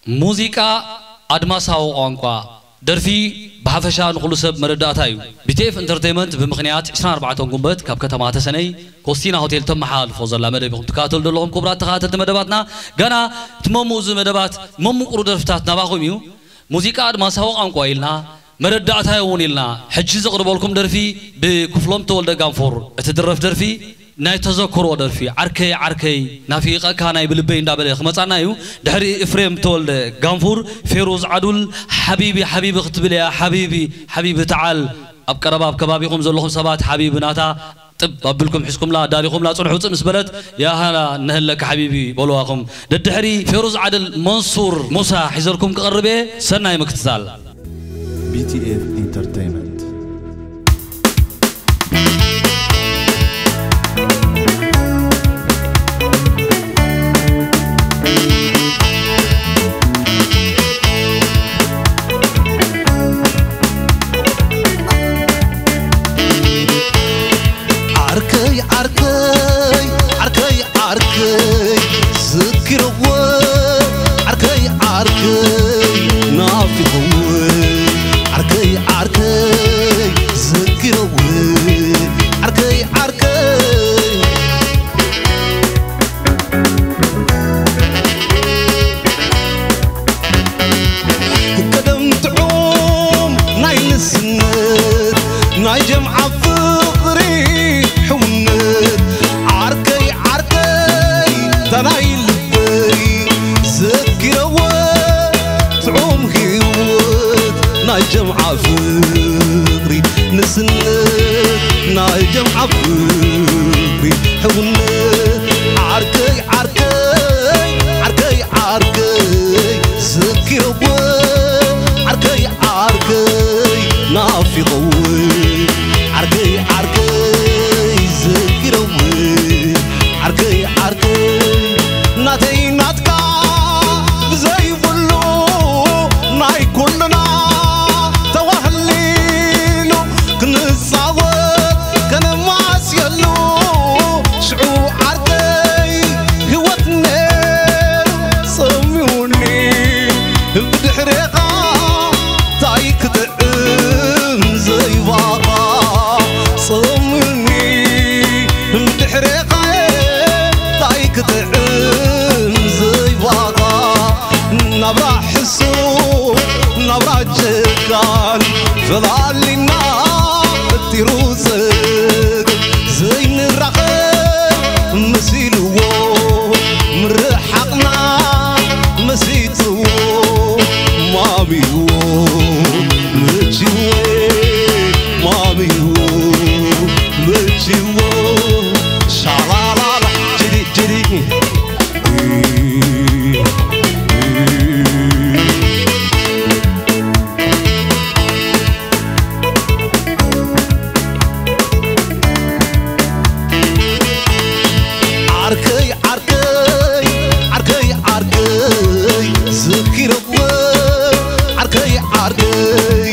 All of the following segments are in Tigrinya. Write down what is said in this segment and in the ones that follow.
ሙዚቃ ኣድማሳዊ ቋንቋ፣ ደርፊ ብሓፈሻ ንኹሉ ሰብ መረዳእታ እዩ። ቢቲኤፍ ኢንተርቴይመንት ብምኽንያት ዕስራን ኣርባዕተን ጉንበት ካብ ከተማ ተሰነይ ኮስቲና ሆቴል ተመሓላልፎ ዘላ መደብ ኢኹም ትከታተሉ ዘለኹም። ክቡራት ተኸታተልቲ መደባትና፣ ገና እቲ መምኡ እዚ መደባት መምቁሩ ደርፍታት ናባኹም እዩ። ሙዚቃ ኣድማሳዊ ቋንቋ ኢልና መረዳእታ እውን ኢልና ሕጂ ዘቕርበልኩም ደርፊ ብክፍሎም ተወልደ ጋንፎር እትድረፍ ደርፊ ናይ ተዘክሮ ደርፊ፣ ዓርከይ ዓርከይ ናፊቐካ ናይ ብልበይ እንዳበለ ክመጻና እዩ። ድሕሪ እፍሬም ተወልደ ጋንፉር፣ ፌሩዝ ዓዱል ሓቢቢ ሓቢቢ ክትብል እያ። ሓቢቢ ሓቢቢ ተዓል። ኣብ ቀረባ ኣብ ከባቢኹም ዘለኹም ሰባት ሓቢቢ ናታ ጥብ ኣቢልኩም ሒዝኩምላ ኣዳሊኹምላ ጽንሑ። ጽ ምስ በለት ያሃላ ነህለካ ሓቢቢ በልዋኹም። ደድሕሪ ፌሩዝ ዓድል መንሱር ሙሳ ሒዘልኩም ክቐርብ እየ። ሰናይ ምክትታል። ቢቲኤፍ ኢንተርቴይመንት። ዓርከይ ዓርከይ ዓርከይ ዓርከይ ዝኪረዎ ዓርከይ ዓርከይ ናፊቐዎ ዓርከይ ዓርከይ ዝኪረዎ ዓርከይ ዓርከይ ቀደም ጥዑም ናይ ንስነት ናይ ጀምዓ ፍቕሪ ሕውነት ዓርከይ ዓርከይ ተናይ ልበይ ዘኪረዎ ጥዑም ህይወት ናይ ጀምዓ ፍቕሪ ንስነት ናይ ጀምዓ ፍቕሪ ሕውነት ዓርከይ ዓርከይ ዓርከይ ዓርከይ ዘኪረዎ ዓርከይ ዓርከይ ናፊቐዎ ዓርከይ ዓርከይ ዘኪረዎ ዓርከይ ዓርከይ ናተይ ናትካ ብዘይብሉ ናይ ኩልና ተዋህሊሉ ክንጻወት ከነማስየሉ ሽዑ ዓርከይ ህይወት ነይሩ ጸሚኡኒ ብድሕሬኻ ታይ ክጥዕም ዘይባኻ ጸሚኡኒ ብድሕሬኻ ታይ ክጥዕም ዘይባኻ ናብራ ሕሱር ናብራ ጨካን ፈላሊና እጢሩ ጽግ ዘይንራኸብ መሲልዎ ምርሓቕና መሲጥዎ ማሚዎ መችዎ ማሚዎ መችዎ ሻላላላ ጅዲ ጅዲ ዓርከይ ዓርከይ ዓርከይ ዓርከይ ዝኪረዎ ዓርከይ ዓርከይ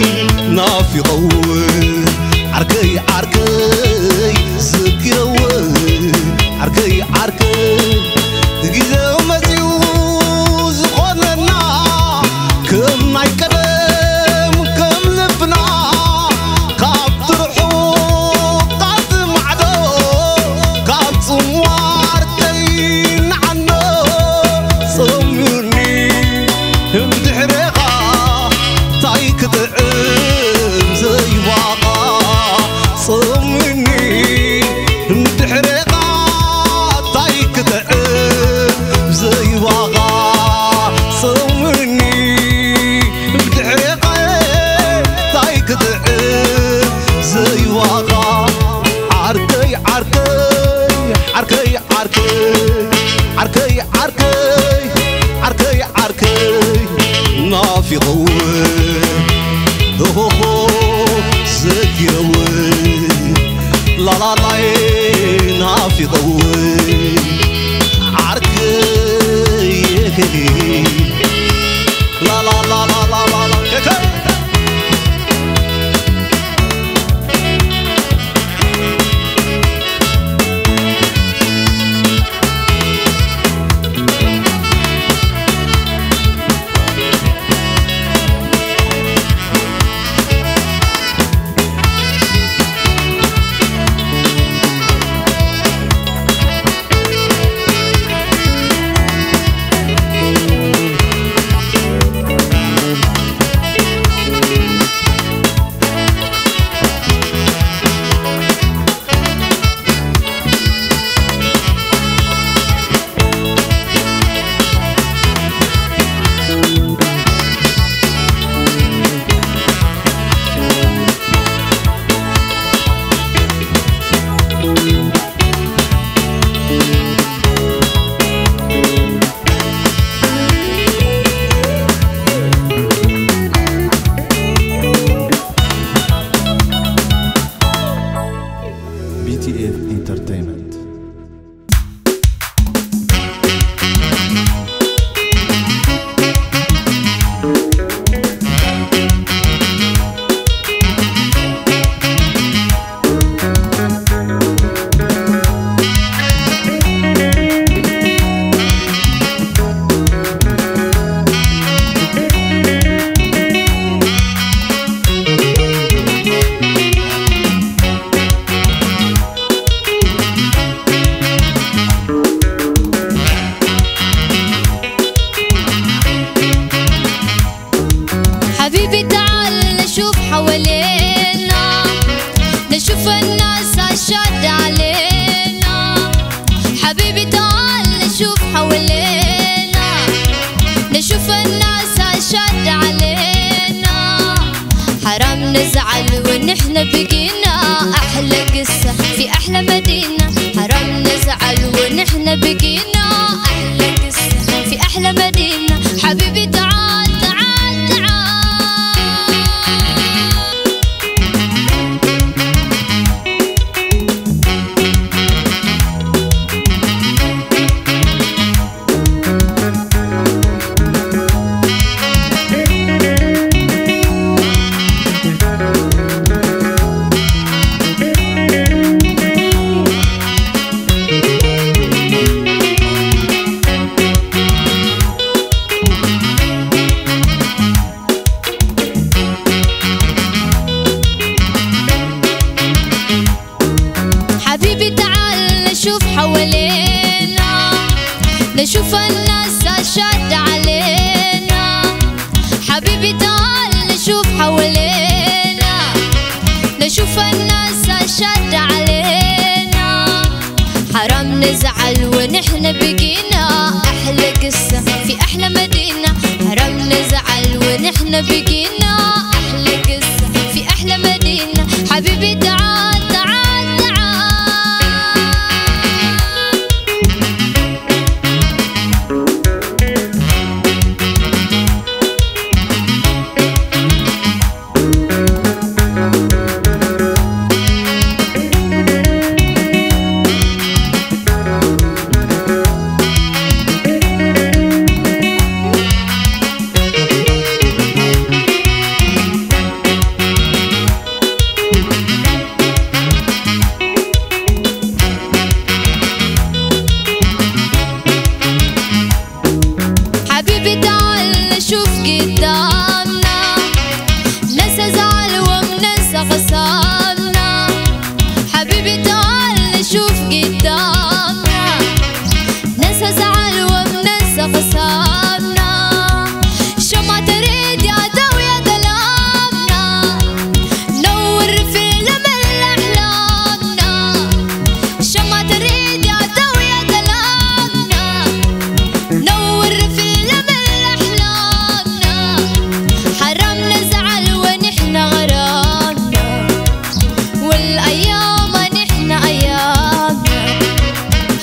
ናፊቐዎ ዓርከይ ዓርከይ ዝኪረዎ ዓርከይ ዓርከይ ግዜኡ መጺኡ ዝኾነና ከም ናይ ቀደም ከም ልብና ካብ ትርሑ ካብ ማዕዶ ካብ ጽዋር ከይንዓኖ ጸሚኡኒ እምድሕሬኻ ታይ ክጥዕም ዘይባኻ ጸሚኡኒ እምድሕሬኻ ታይ ክጥዕም ዘይባኻ ጸሚኡኒ እምድሕሬኻ ታይ ክጥዕም ዘይባኻ ዓርከይ ዓርከይ ዓርከይ ዓርከይ ዓርከይ ዓርከይ ዓርከይ ዓርከይ ናፊቐዎ ሆሆሆ ዘኪረዎ ላላላይ ናፊቐዎ ዓርከይ ላላላላላላ ከከይ تعال نشوف حوالينا، نشوف الناس أشد علينا. حرام نزعل ونحن بقينا أحلى قصة في أحلى مدينة. حرام نزعل ونحن بقينا أحلى قصة في أحلى مدينة. حبيبي تعال، تعال، تعال. حبيبي تعال نشوف حوالينا، نشوف الناس أشد علينا. حبيبي تعال نشوف حوالينا، نشوف الناس أشد علينا. حرام نزعل ونحن بقينا أحلى قصة في أحلى مدينة. حرام نزعل ونحن بقينا أحلى قصة في أحلى مدينة. حبيبي تعال، تعال، تعال. حبيبي تعال نشوف قدامنا، ننسى زعل وننسى خصامنا. حبيبي تعال نشوف قدامنا، ننسى زعل وننسى خصامنا. شمعة تريد يا ضو يا ظلامنا، نور في لمن أحلامنا. شمعة تريد يا ضو يا ظلامنا، نور في لمن أحلامنا. حرام نزعل ونحن غرامنا، والأيام نحن أيامنا.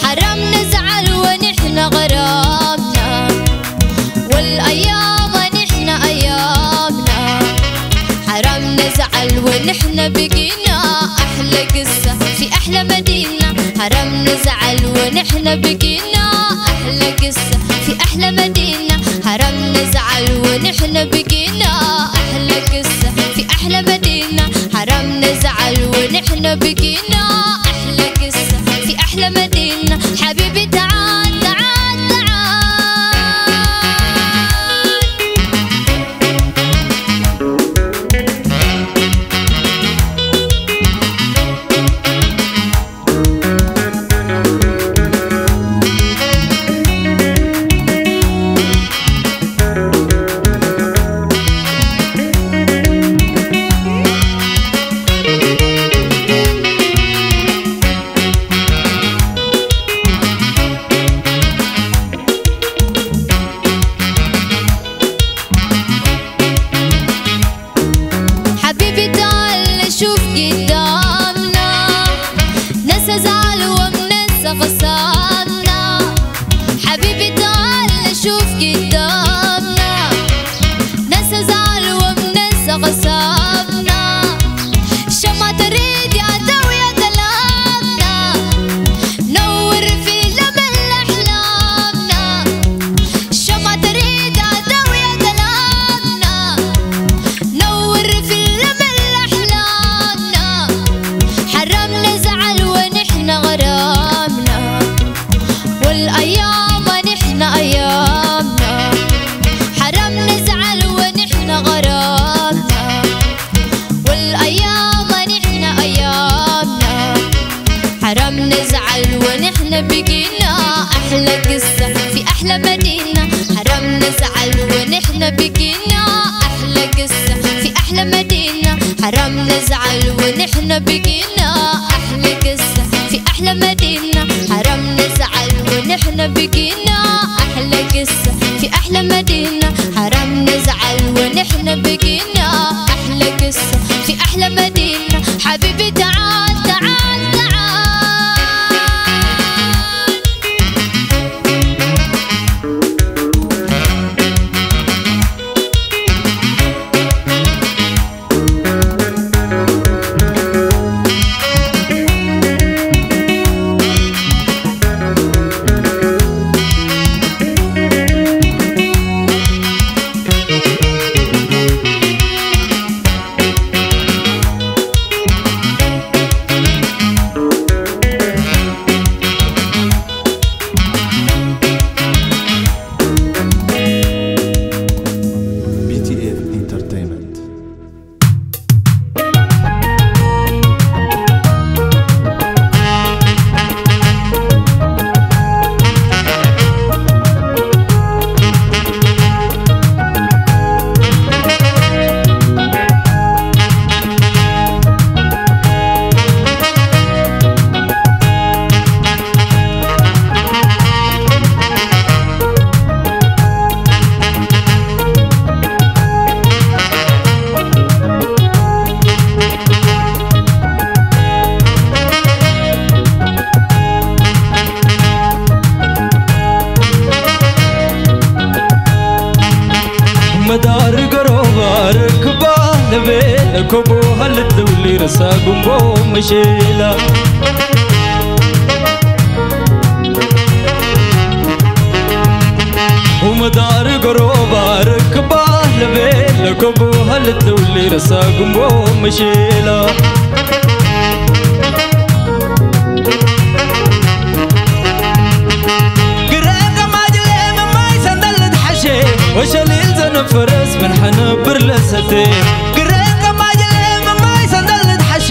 حرام نزعل ونحن غرامنا، والأيام نحن أيامنا. حرام نزعل ونحن بقينا أحلى قصة في أحلى مدينة. حرام نزعل ونحن بقينا أحلى قصة في أحلى مدينة. حرام نزعل ونحن بقينا أحلى قصة في أحلى مدينة. حرام نزعل ونحن بقينا أحلى قصة في أحلى مدينة. حبيبي تعال، تعال، تعال. حبيبي تعال نشوف قدامنا، ننسى زعل وننسى خصامنا. حبيبي تعال نشوف قدامنا، ننسى زعل وننسى خصامنا. شمعة تريد يا ضو يا ظلامنا، نور في لمن أحلامنا. شمعة تريد يا ضو يا ظلامنا، نور في لمن أحلامنا. حرام نزعل ونحن غرامنا، والأيام نحن أيامنا. حرام نزعل ونحن غرامنا، والأيام نحن أيامنا. حرام نزعل ونحن بقينا أحلى قصة في أحلى مدينة. حرام نزعل ونحن بقينا أحلى قصة في أحلى مدينة. حرام نزعل ونحن بقينا أحلى قصة في أحلى مدينة. حرام نزعل بقينا أحلى قصة في أحلى مدينة. حرام نزعل ونحن بقينا أحلى قصة في أحلى مدينة. حبيبي تعال، تعال، تعال. B T F Entertainment. መዳር ገሮባ ርክባ ለቤለ ኮቦ ሃልት ልውሊ ርሳ ጉንቦ መሼላ። ወመዳር ገሮባ ርክባ ለቤለ ኮቦ ሃልት ልውሊ ርሳ ጉንቦ መሼላ። ግረን ከማጅሌ መማይ ሰንደል ድሓሼ ወሸሊል ዘነፈረስ ምን ሓነብር ለሰቴ። ግረን ከማጅሌ መማይ ሰንደል ድሓሼ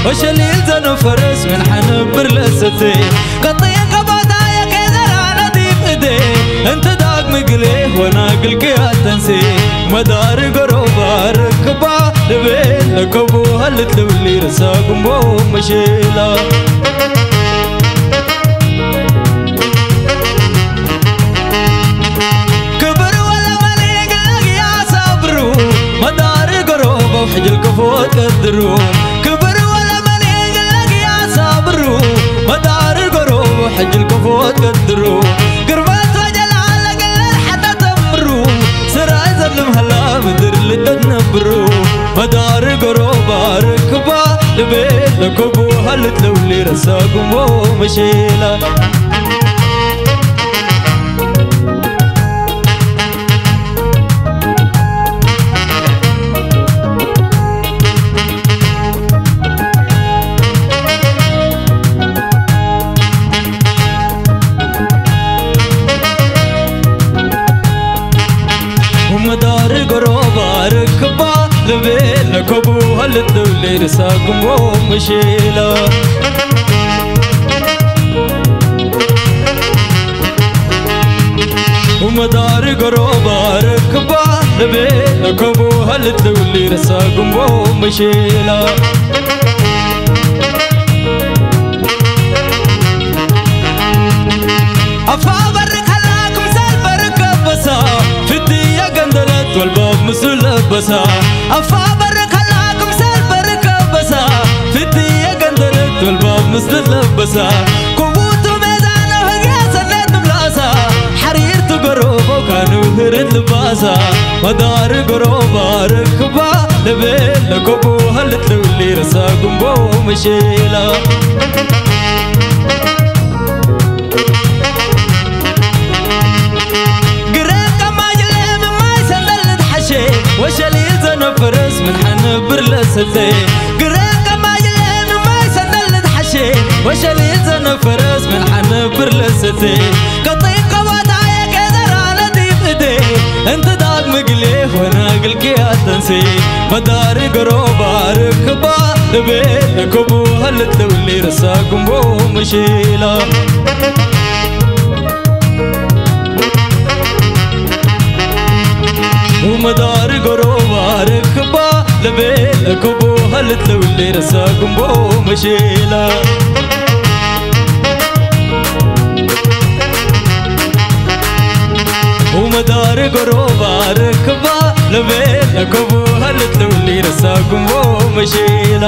ወሸሊል ዘነፈረስ ምን ሓነብር ለሰቴ። ቀጥየን ከባታ የኬዘራ ነዲብ እዴ እንተ ዳግሚ ግሌ ወና ግልቅያተንሴ። መዳር ገሮባ ርክባ ልቤ ለከቡ ሃልት ልውሊ ርሳ ጉንቦ መሼላ። ክብር ወለመኔ ግለግያ ሳብሩ መዳር ገሮባው ሕጅል ከፎት ቀድሩ። ክብር ወለመኔ ግለግያ ሳብሩ መዳር ገሮባው ሕጅል ከፎት ቀድሩ። ግርበት ወጀላለ ገለል ሓታ ተምሩ ስራይ ዘልም ሃላ ምድር ልደት ነብሩ። መዳር ገሮባ ርክባ ልቤ ለኮቡ ሃልት ለውሊ ረሳ ጉሞ መሼላ። መዳር ገሮባ ርክባ ልቤ ለኮቡ ሃልት ለውሊ ረሳ ጉሞ መሼላ። ወመዳር ገሮባ ርክባ ልቤ ለኮቡ ሃልት ልውሊ ረሳ ጉንቦ መሼላ። ኣፋ በሪ ከላ ክምሳል በሪ ከበሳ ፍትየ ገንደለት ወልባብ ምስ ለበሳ። ኣፋ በሪ ከላ ክምሳል በሪ ከበሳ ፍትየ ገንደለት ወልባብ ምስ ለበሳ። ኩቡቱ ሜዛኖ ህግያ ሰነት ንብላሳ ሓሪር ትገሮቦ ካኑ ህርት ልባሳ። መዳር ገሮባ ርክባ ለቤለ ኮቦ ሃልት ልውሊ ረሳ ጉንቦ መሼላ። ግረን ከማጅለ ምማይ ሰንደል ንትሓሼ ወሸሊል ዘነፈረስ ምን ሓነብር ለሰተ። ግረን ከማጅለ ምማይ ሰንደል ንትሓሼ ወሸሊል ዘነፈረስ ምን ሓነብር ለሰተ። ቀጢን ከቦታ የቄዘራ ነዲብ እዴ እንተ ዳግሚ ግሌ ሆና ግልቅያተንሴ። መዳር ገሮባ ርክባ ልቤ ለኮቡ ሃልት ልውሊ ረሳ ጉንቦ መሼላ። ወመዳር ገሮባ ርክባ ለቤለ ኮቦ ሃልት ለውሊ ረሳ ጉንቦ መሼላ። ርጎሮባ ርክባ ለቤለ ኮቡ ሀልት ልውሊ ረሳ ጉንቦ መሼላ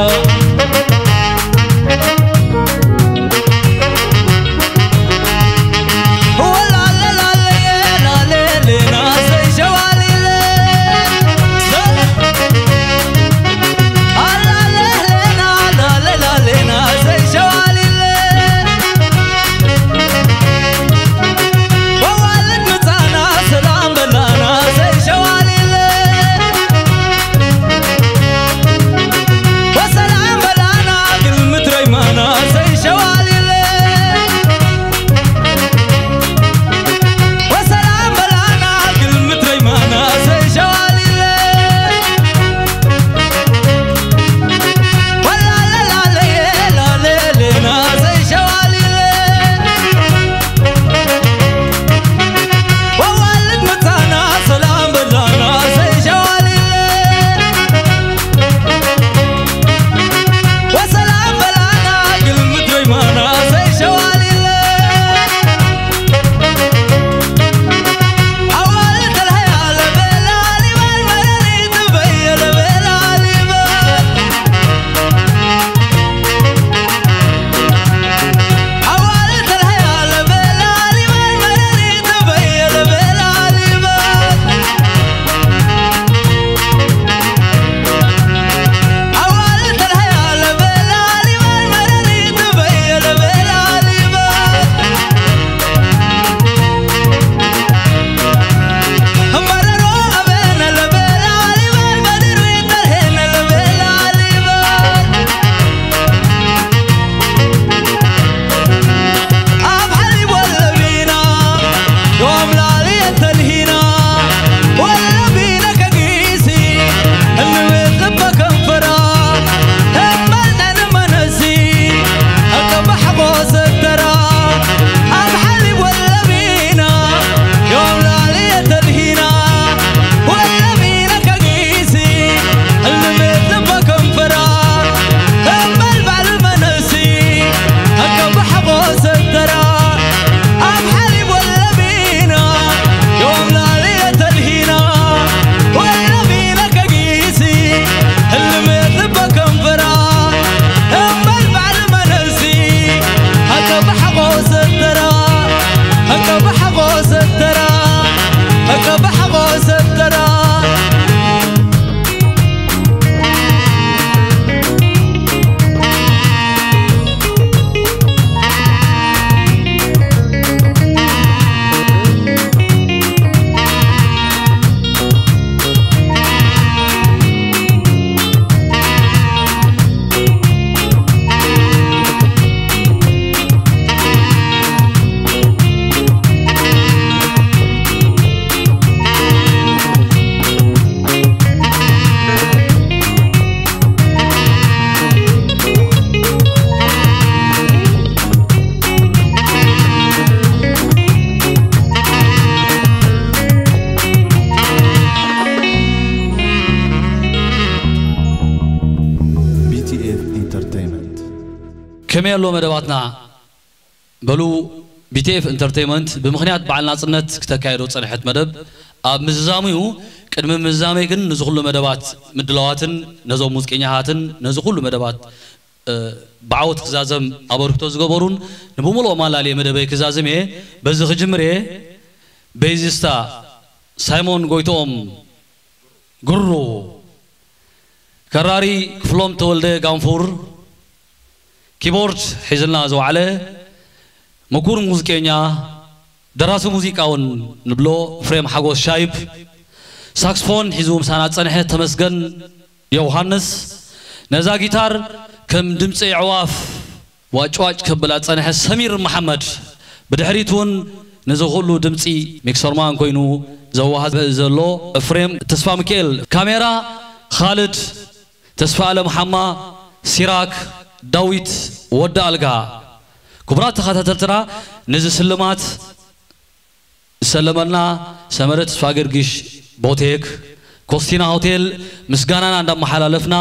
B T F Entertainment. ከመይ ኣሎ መደባትና? በሉ፣ ቢቲኤፍ ኢንተርቴይመንት ብምኽንያት በዓል ናጽነት ክተካየዶ ዝጸንሐት መደብ ኣብ ምዝዛሙ እዩ። ቅድሚ ምዝዛመይ ግን፣ ነዚ ኩሉ መደባት ምድላዋትን ነዞም ሙዝቀኛታትን ነዚ ኩሉ መደባት ብዓወት ክዛዘም ኣበርክቶ ዝገበሩን ንብምሉኦም ኣላልየ መደበይ ክዛዝም እየ። በዚ ክጅምር እየ። በይዚስታ ሳይሞን ጎይትኦም ግሩ፣ ከራሪ ክፍሎም ተወልደ ጋንፉር፣ ኪቦርድ ሒዝልና ዝወዓለ ምኩር ሙዚቀኛ፣ ደራሲ ሙዚቃ እውን ንብሎ፣ ኤፍሬም ሓጎስ ሻይብ፣ ሳክስፎን ሒዙ ምሳና ዝጸንሐ ተመስገን ዮውሃንስ፣ ነዛ ጊታር ከም ድምጺ ኣዕዋፍ ዋጭዋጭ ከብላ ዝጸንሐ ሰሚር መሓመድ፣ ብድሕሪት እውን ነዚ ኩሉ ድምጺ ሚክሰርማን ኮይኑ ዘወሃህድ ዘሎ ኤፍሬም ተስፋሚካኤል፣ ካሜራ ካልድ ተስፋኣለም ሓማ፣ ሲራክ ዳዊት ወዲ ኣልጋ። ክቡራት ተኸታተልትና፣ ነዚ ስልማት ዝሰለመልና ሰመረ ተስፋገርጊሽ ቦቴክ ኮስቲና ሆቴል ምስጋናና እንዳመሓላለፍና፣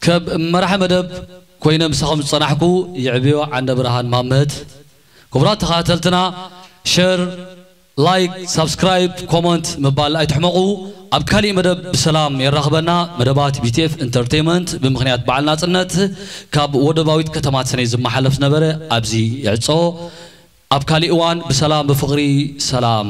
ከብ መራሒ መደብ ኮይነ ምሳኹም ዝጸናሕኩ የዕብዮ ዓንደብርሃን ማመት። ክቡራት ተኸታተልትና፣ ሸር ላይክ፣ ሳብስክራይብ፣ ኮመንት ምባል ኣይትሕመቑ። ኣብ ካሊእ መደብ ብሰላም የራኽበና። መደባት ቢቲኤፍ ኢንተርቴይመንት ብምኽንያት በዓል ናጽነት ካብ ወደባዊት ከተማ ተሰነይ ዝመሓለፍ ዝነበረ ኣብዚ ይዕጾ። ኣብ ካሊእ እዋን ብሰላም ብፍቕሪ ሰላም።